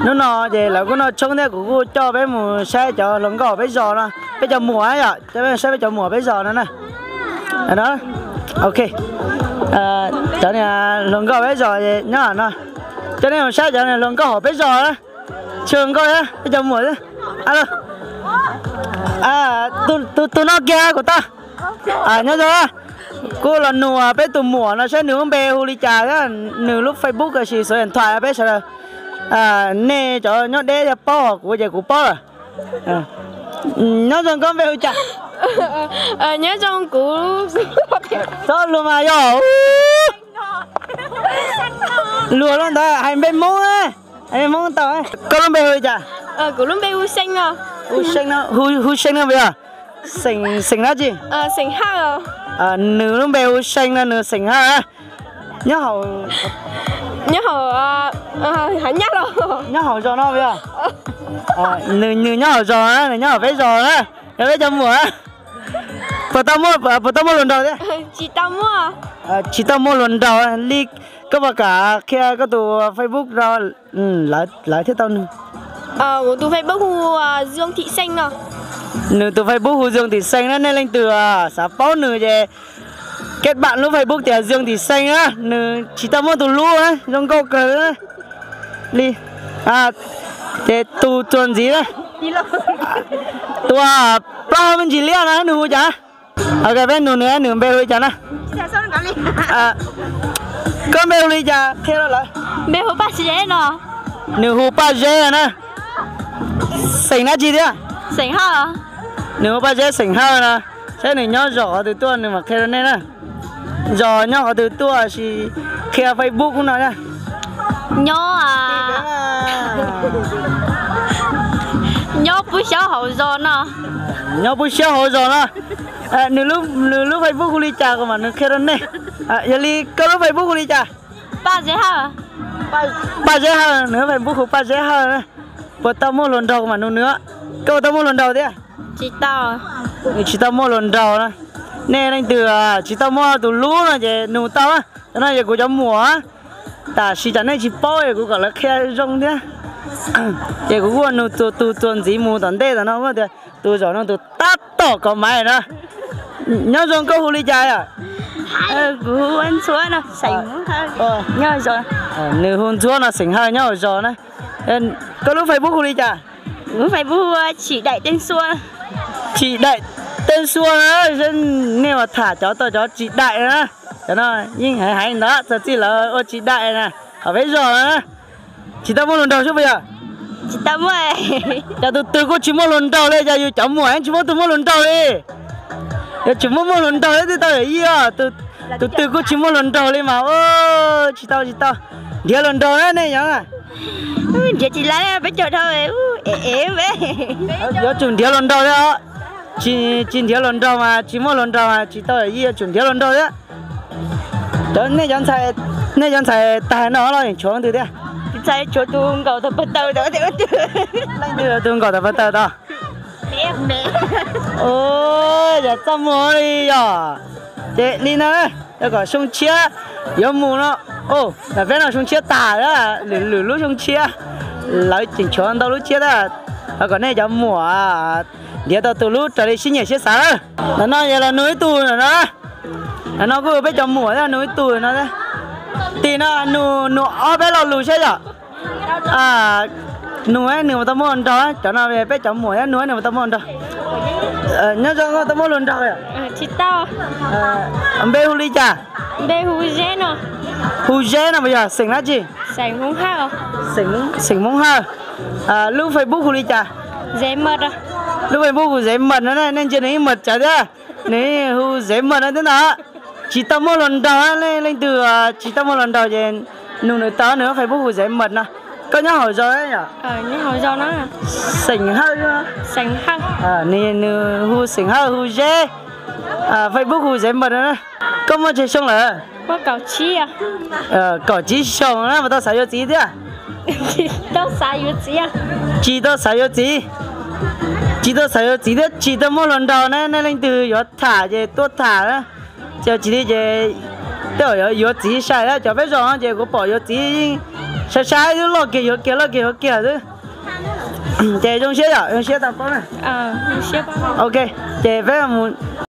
Hnub no ces lawv kuj noj tshoob thiab, kuv kuj coj peb mus saib cov hluas nkauj peb zos no, peb cov muam yom, coj peb saib peb cov muam peb zos no na. Ok, cov niag hluas nkauj peb zos nyob no, coj nej mus saib cov niag hluas nkauj hauv peb zos na. Tsis hluas nkauj thiab, peb cov muam thiab. Tus no kiag kuv tau. Nyob zoo, kuv los nug peb tus muam no saib nws lub npe hu li cas thiab nws lub Facebook los sis số điện thoại peb sawv daws, nej cov nyob deb thiaj paub, ho kuv ces kuv paub lawm. Nyob zoo, koj npe hu cas? Nyob zoo, kuv, txhob luag mas yog luag loj ntawd hais npe Hmoob, hais npe Hmoob tau. Koj lub npe hu li cas? Kuv lub npe hu Xeej no. Hu Xeej no, hu Xeej no puas yog? Xeem, xeem dab tsi? Xeem Hawj. Nws lub npe hu Xeej no, nws xeem Hawj. Nyob hauv, nyob hauv, hauv Nyab Laj, nyob hauv zos no puas yog? Nws, nws nyob hauv zos na, nws nyob hauv peb zos na, yog peb cov muam. Puas tau muaj, puas tau muaj hluas nraug thiab? Tsis tau muaj. Tsis tau muaj hluas nraug li. Koj puas kam qhia koj tus Facebook rau lawv thiaj tau nug? Kuv tus Facebook hu Dương Thị Xanh no. Nws tus Facebook hu Dương Thị Xanh na, nej leej twg xav paub nws ces kết bạn lub Facebook tias Dương Thị Xanh na, nws tsis tau muaj tus hlub na, zoo nkauj kawg li. Ces tus txuas ntxiv na, tus plaub hau me ntsis liab no nws hu cas? Ok, peb nug nws, nws npe hu li cas na? Koj npe hu li cas qhia rau lawv. Npe hu Paj Zeb no. Nws hu Paj Zeb na. Xeem dab tsi thiab? Xeem Hawj. Nws hu Paj Zeb xeem Hawj no. Saib nws nyob zos qhov twg tuaj nws mam qhia rau nej na. Zos nyob qhov twg tuaj sis qhia Facebook no na. Nyob, nyob pub xyob hauv zos no. Nyob pub xyob hauv zos no. Nws lub Facebook hu li cas kuv mam nws qhia rau nej. Yog li koj lub Facebook hu li cas? Paj Zeb Hawj. Paj Zeb Hawj, nws lub Facebook hu Paj Zeb Hawj. Puas tau muaj hluas nraug kuv mam nug nws. Koj puas tau muaj hluas nraug thiab? Tsis tau. Nws tsis tau muaj hluas nraug na. Nej leej twg tsis tau muaj tus hlub no ces nug tau. Cov no yog kuv cov muam. Tam sis tsam nej tsis paub es kuv kom lawv qhia zoo thiab. Ces kuv kuj nug tus txuas ntxiv mus tom ntej tom no tias tus zaum no tus tab tom kov maiv na. Nyob zoo, koj hu li cas yom? Kuv hu Ntxhuav no, xeem Hawj, nyob zos. Nws hu Ntxhuav no, xeem Hawj, nyob hauv zos na. Koj lub Facebook hu li cas? Kuv lub Facebook hu Thủy Đại Tên Xuân. Thủy Đại Tên Xuân na, nej uas tham cov tau cov Thủy Đại na. Cov no yeej hais hais ntawd, txog txij lawv ua Thủy Đại na, hauv peb zos na. Tsis tau muaj hluas nraug xwb puas yog? Tsis tau muaj. Cas tus twg kuj tsis muaj hluas nraug li, cas yus cov muam yeej tsis muaj tus muaj hluas nraug li. Yog tsis muaj muaj hluas nraug thiab twb tau yawm yij os. Tus twg kuj tsis muaj hluas nraug li mas, tsis tau, tsis tau. Nrhiav hluas nraug na nej nyob. Nrhiav tsis laib, peb caug dhau, es es. Yuav tsum nrhiav hluas nraug thiab os. Tsis, tsis nrhiav hluas nraug mas tsis muaj hluas nraug mas tsis tau yawm yij, yuav tsum nrhiav hluas nraug thiab. Cov nej cov ntxhais, nej cov ntxhais tag no los yeej tshuav leej twg thiab? Ntxhais tshuav tus nkaum tau pawg taw tau. Leej twg tus nkaum tau pawg taw tau? Yog txaj muag li yog. Ces li no, yog kom xyoo tshiab yuav mus no, peb no xyoo tshiab tag, lwm lub xyoo tshiab lawv tseem tshuav ntau lub tshiab tab. Ho kom nej cov muam nrhiav tau tus hlub raws li siab nyiam siab xav lawm. Ntawm no yog los nug ib tug no. Ntawm no kuj peb cov muam thiab, nug ib tug no. Tim no nug, nug ob peb lo lus saib yom. Nug nws puas tau muaj hluas nraug, cov no peb cov muam thiab, nug nws puas tau muaj hluas nraug. Nyob zoo, koj tau muaj hluas nraug yom? Npe hu li cas? Hu Zeb no puas yog? Xeem dab tsi? Xeem Hmoob Hawj. Lub Facebook hu li cas? Lub Facebook hu Zeb Maj no, nej ntsia nws ib Maj tsawv thiab. Nws hu Zeb Maj no thiab ntag. Tsis tau muaj hluas nraug, leej twg tsis tau muaj hluas nraug ces nug nws tau, nws lub Facebook hu Zeb Maj no. Koj nyob hauv zos yom? Xeem Hawj. Nws hu Xeem Hawj, hu Zeb, Facebook hu Zeb Maj no. Koj muaj tsawg xyoo lawm? Kaum tsib xyoo na, puas tau xav yuav txiv thiab? Tsis tau xav yuav txiv. Tsis tau xav yuav txiv thiab tsis tau muaj hluas nraug na, nej leej twg yuav tham ces tuaj tham na. Ces tsis li ces tej zaum yuav txiv sai na, cov peb zos no ces kuv pom yuav txiv yeej Sai sai xwb, loj kiag yuav kiag, loj kiag yuav kiag xwb. Ces zoo siab yom, zoo siab tau paub na. Ok, ces peb mus.